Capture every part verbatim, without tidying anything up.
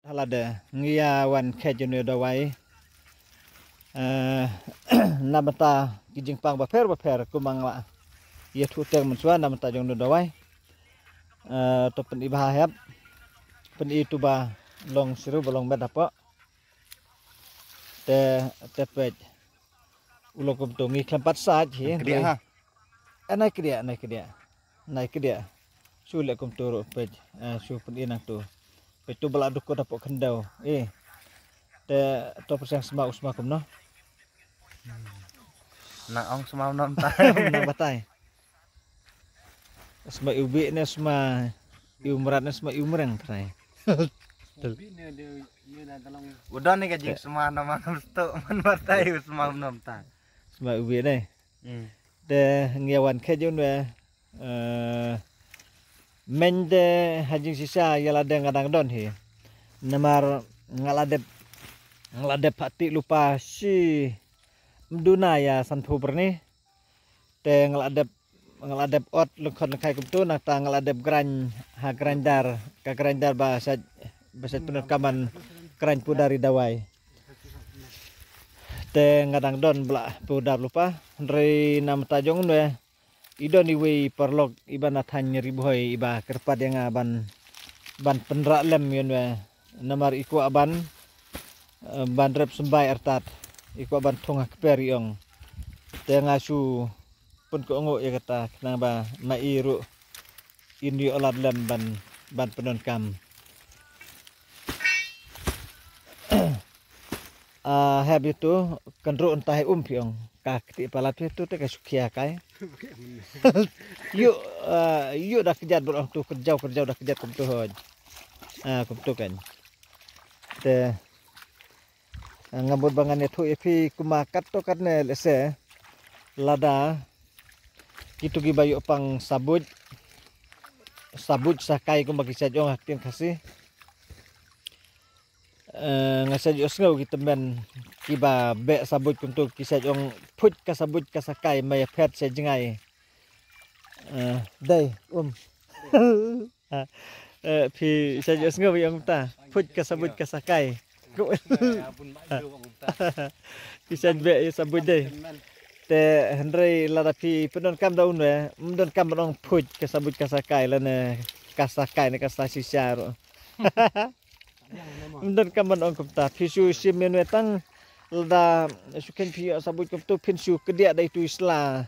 Hala de ngi ïa wan khet ïa une u dawai. Eh, na bynta ki jingpang bapher bapher kumba nga la ïathuh teng mynshuwa na bynta jong une u dawai. Eh, to pyni bha hep. Pyni tu ba long syriew ba long met hapoh. Te, te peit. U long kumto ngi khlem pat sait hi. Kdiah ha. Anai kdiah, anai kdiah. Anai kdiah. Shu leh kumto ruh peit. Eh, shu pyni nangto. Peit tu ba la dukut hapoh khyndew. Eh. Te to pyrshang sma u sma kumno. Na ong sma u nonta. Nang batai. Sma iu bih ne sma iu mrad ne sma iu mreng trai. U don ni ka jing sma na man sto man batai u sma u nonta. Sma iu bih ne. Hmm. Te ngi wan khet ïa une. Eh, men de ha jingshisha ïa lade nga dang don hi. Namar nga la dep, nga la dep phah tih lypa shi mduna ïa sanphew byrni. Te nga la dep, nga la dep ot lyngkhot lyngkhai kumto nangta nga la dep grind ha grinder, ka grinder ba sait, ba sait pyndonkam ban grind powder ïa dawai. Te nga dang don ba la powder lypa, hynrei na bynta jong une i don iwei i paralok iba na thaiñ Ri Bhoi iba kyrpad ïa nga ban, ban pynrah lem ïa une. Namar i kwah ban, eh, ban rep symbai artat. I kwah ban thung ha kper i ong. Te nga shu pynkohnguh ïa kata khnang ba ma i ruh in ïoh lad lem ban, ban pyndonkam. Ah, hep ïa tu, kan ruh ynta hi um phi ong. Ka kti palat phi tu te ka shu khia kai. Yu, ah, yu da kjat bro tu, kjau, kjau da kjat kumtu hoj. Ah, kumtu kan. Te, ah, nga mut ba ngan ïathuh ïa phi kumba katto katne lehse. Lada kitu kiba ïoh pang sabuit. Sabuit sa kai kumba ki sa ong ha ktien Khasi. Eh, nga sa ju sngew ki tymmen kiba beh sabuit kumtu ki sa ong phuit ka sabuit ka sa kai ma ïa phet sa jngai. Eh, dei, um. Eh, phi sa ju sngew ïa ong ta, phuit ka sabuit ka sa kai. Ki sa beh ïa sabuit dei. Te hynrei lada phi pyndonkam da une, ym donkam ban ong phuit ka sabuit ka sa kai lane ka sa kai ne ka sa shisha ruh. Ym donkam ban ong kumta. Phi shu shim ïa une tang lada shu khein phi ïoh sabuit kumtu phin shu kdiah da itu i sla.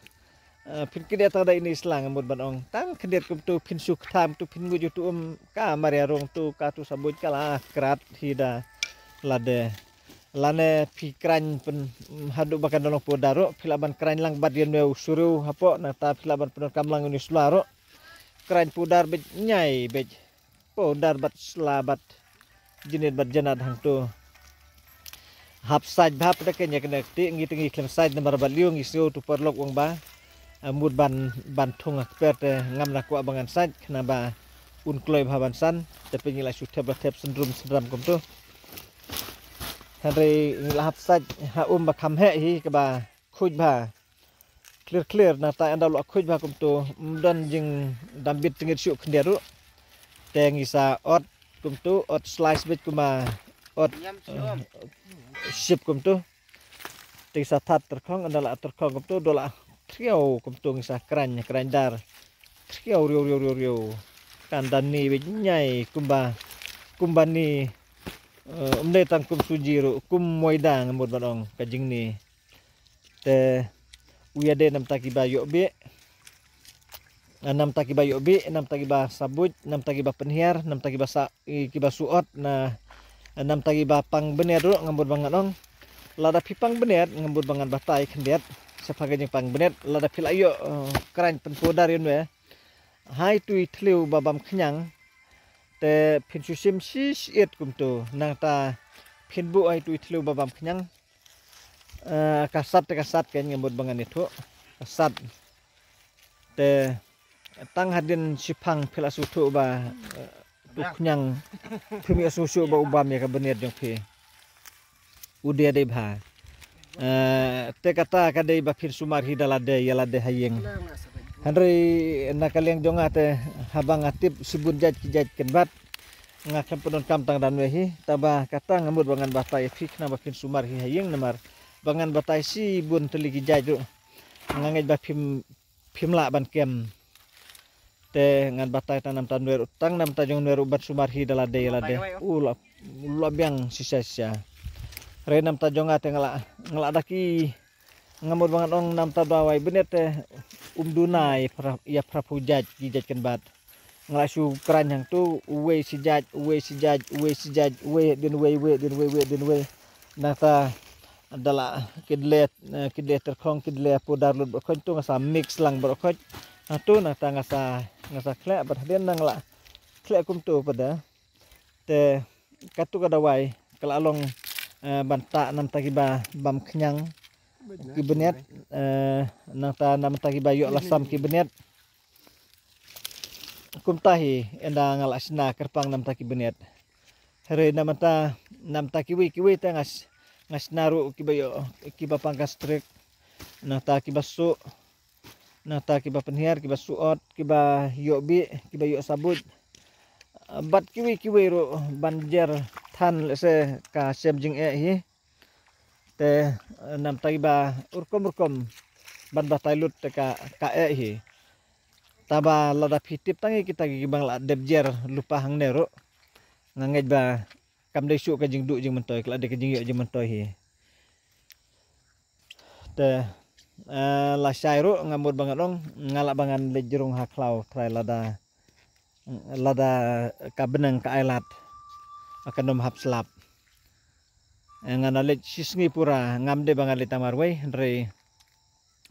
Eh, phin kdiah tang da ini i sla nga mut ban ong. Tang khyndiat kumtu phin shu ktham tu phin nguid ïa utu um ka mar ïa rong tu ka tu sabuit ka la krat hi da lade. Lane phi krain pyn haduh ba kan da long powder ruh phi lah ban krain lang bad ïa une u suriu hapoh nangta phi lah ban pyndonkam lang ïa une u sla ruh. Krain powder beit ñiai beit. Powder bad sla bad jinit bad janat hangto. Hap sait bha pynda kane kane kti ngi te ngi khlem sait namar bad liu ngi sngew tu paralok ong ba. Ah, mut ban, ban thung ha kper te ngam da kwah ba ngan sait khnang ba un kloi bha ban san te pyngi la shu thep la thep syndrum syndram kumtu. Hynrei ngi la hap sait ha um ba kham heh hi kaba khuid bha. Clear clear nangta ynda u la khuid bha kumtu. Ym don jingdam bit tyngit shuh khyndiat ruh. Te ngi sa ot kumtu, ot slice bit kumba ot, eh, ship kumtu. Te ngi sa that tyrkhong, ynda la tyrkhong kumtu, da la thriaw kumtu ngi sa krain, krain dar. Thriaw riaw riaw riaw riaw. Kan da ni beit ñiai kumba, kumba ni, eh, ym dei tang kum suji ruh, kum moida nga mut ban ong ka jingni. Te u ïadei namta kiba ïoh bih. Ah, namta kiba ïoh bih, namta kiba sabuit, namta kiba pynhiar, namta kiba sa, i, kiba suot, na, namta kiba pang bniat ruh nga mut ba ngan ong. Lada phi pang bniat nga mut ba ngan batai khyndiat. Shaphang ka jingpang bniat, lada phi la ïoh, eh, krain pynpowder ïa une. Hai tu i thliew ba bam khñiang. Te phin shu shim shi shi it kumtu. Nangta phin buh hai tu i thliew ba bam khñiang. Eh, ka sat te ka sat ka nga mut ba ngan ïathuh. Ka sat. Te tang hadien shiphang phi la shu thuh ba, eh, tu khñiang phi mih shu shu ba u bam ïa ka bniat jong phi. U dei dei bha. Eh, te kata ka dei ba phin sumar hi da lade ïa lade ha ïing. Hynrei na ka liang jong nga te haba nga tip shibun jait ki jait kynbat. Nga khlem pyndonkam tang da nwe hi, taba kata nga mut ba ngan batai phi khnang ba phin sumar hi ha ïing namar ba ngan batai shibun tylli ki jait ruh. Nga ngeit ba phim, phim lah ban kem. Te ngan batai tang namta nwe ruh, tang namta jong nwe ruh ban sumar hi da lade lade. U la, u la biang shisha shisha. Hynrei namta jong nga te nga la, nga la da ki, nga mut ba ngan ong namta dawai bniat te um duna ïa phra, ïa phra phew jait ki jait kynbat. Nga la shu kren hangtu, uwei shi jait, uwei shi jait, uwei shi jait, uwei dien uwei, uwei dien uwei, uwei dien uwei. Nangta da la kidle, eh, kidle tyrkhong, kidle pudar lut baroh khoit tu nga sa mix lang baroh khoit. Hangtu nangta nga sa, nga sa khleh bad hadien nga la khleh kumtu pat da. Te katu ka dawai ka la long, eh, ban tah namta kiba bam khñiang ki bniat, eh, nangta namta kiba ïoh lasam ki bniat. Kumta hi ynda nga la shna kyrpang namta ki bniat. Hynrei namta, namta kiwei kiwei te nga sh-, nga shna ruh kiba ïoh, kiba pang ka strik. Nangta kiba suh, nangta kiba pynhiar, kiba suh ot, kiba ïoh bih, kiba ïoh sabuit. Bad kiwei kiwei ruh ban jer than lehse ka sem jingeh hi. Te, eh, namta kiba rukom rukom ban batai lut te ka, ka eh hi. Taba lada phi tip tang ïa kita kiba nga la dep jer lypa hangne ruh, nga ngeit ba kam dei shuh ka jingduh jingmyntoi, ka la dei ka jingïoh jingmyntoi hi. Te, eh, lashai ruh nga mut ba ngan ong nga lah ba ngan leit jrong ha khlaw trai lada, lada ka bneng ka ai lad, ka nym hap slap. Eh, ngan leit shi sngi pura, ngam dei ba ngan leit tang marwei, hynrei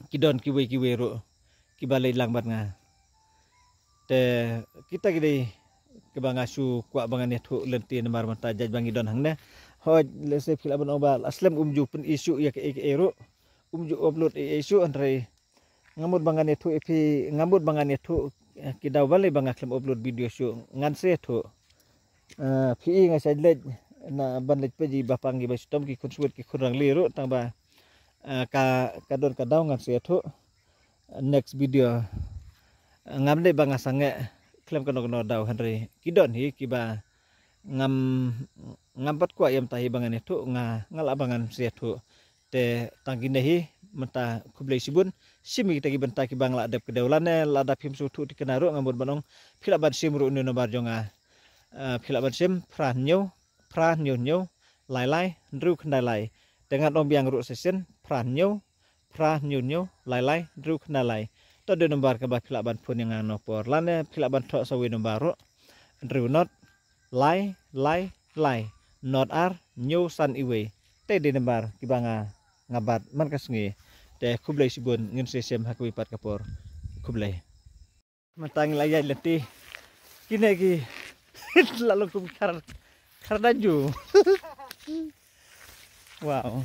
ki don kiwei kiwei ruh kiba leit lang bad nga. Te kita ki dei kiba nga shu kwah ba ngan ïathuh lynti namar mynta jait ba ngi don hangne. Hooid, lehse phi lah ban ong ba la slem um ju pyn-i shuh ïa kaei kaei ruh, um ju upload ei ei shuh, hynrei nga mut ba ngan ïathuh ïa phi, nga mut ba ngan ïathuh, eh, ki daw balei ba nga khlem upload video shuh, ngan sa ïathuh. Eh, phi i nga shait leit na ban leit peit ïa i ba pang, i ba shitom, ki khun swet ki khun rangli ruh, tang ba, eh, ka, ka don ka daw ngan sa ïathuh next video. Ngam dei ba nga sangeh khlem kano kano daw, hynrei ki don hi kiba ngam, ngam pat kwah ïa mynta hi ba ngan ïathuh, nga, nga lah ba ngan sa ïathuh. Te tang kine hi mynta, khublei shibun. Shim ïa kita ki bynta kiba nga la dep kdew lane lada phim sngewthuh thikna ruh nga mut ban ong phi lah ban shim ruh une u nombar jong nga. Eh, phi lah ban shim phra hynñiew, phra hynñiew hynñiew, lai lai, hynriew khyndai lai. Te ngan ong biang ruh shisien, phra hynñiew, phra hynñiew hynñiew, lai lai, hynriew khyndai lai. To dei nombar kaba phi lah ban phone ïa nga na por lane phi lah ban thoh sa uwei nombar ruh. Hynriew not, lai lai lai, not ar, hynñiew san iwei. Te dei nombar kiba nga, nga bat man ka sngi. Te khublei shibun, ngin sa ïashem ha kawei pat ka por. Khublei. Mynta ngi la ïaid lynti. Kine ki la long kum khar, khar danju. Wow.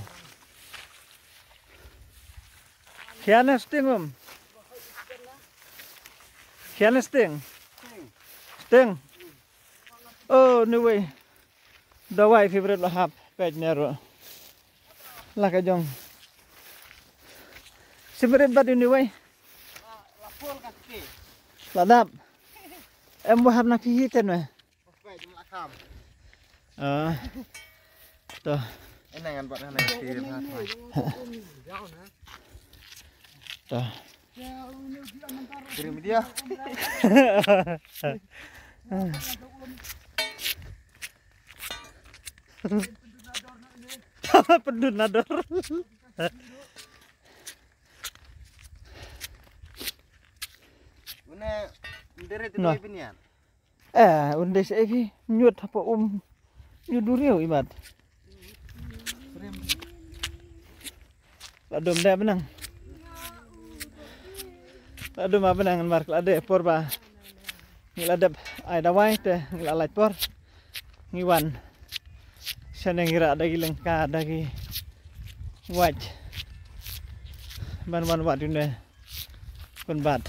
Khian sting um. Khian sting. Sting. Oh, anyway. Dawai favorite la hap peit ne ruh. La ka jong. Favorite bad anyway. La dap. Em, wa hap na phi hi ten we. Ah. To. To. Kirim dia. Pendun nador. Una ndere tu. No. Doi binian. Eh, un dei sa evi, ñiut hapoh um. Ñiut duriaw imat. La dum dei benang. La dum a benang mar la dei por ba. Ngi la dep ai dawai te ngi la lait por. Ngi wan. Shane ngi rah da ki lyngka da ki wait. Ban wan wat une. Kun bat.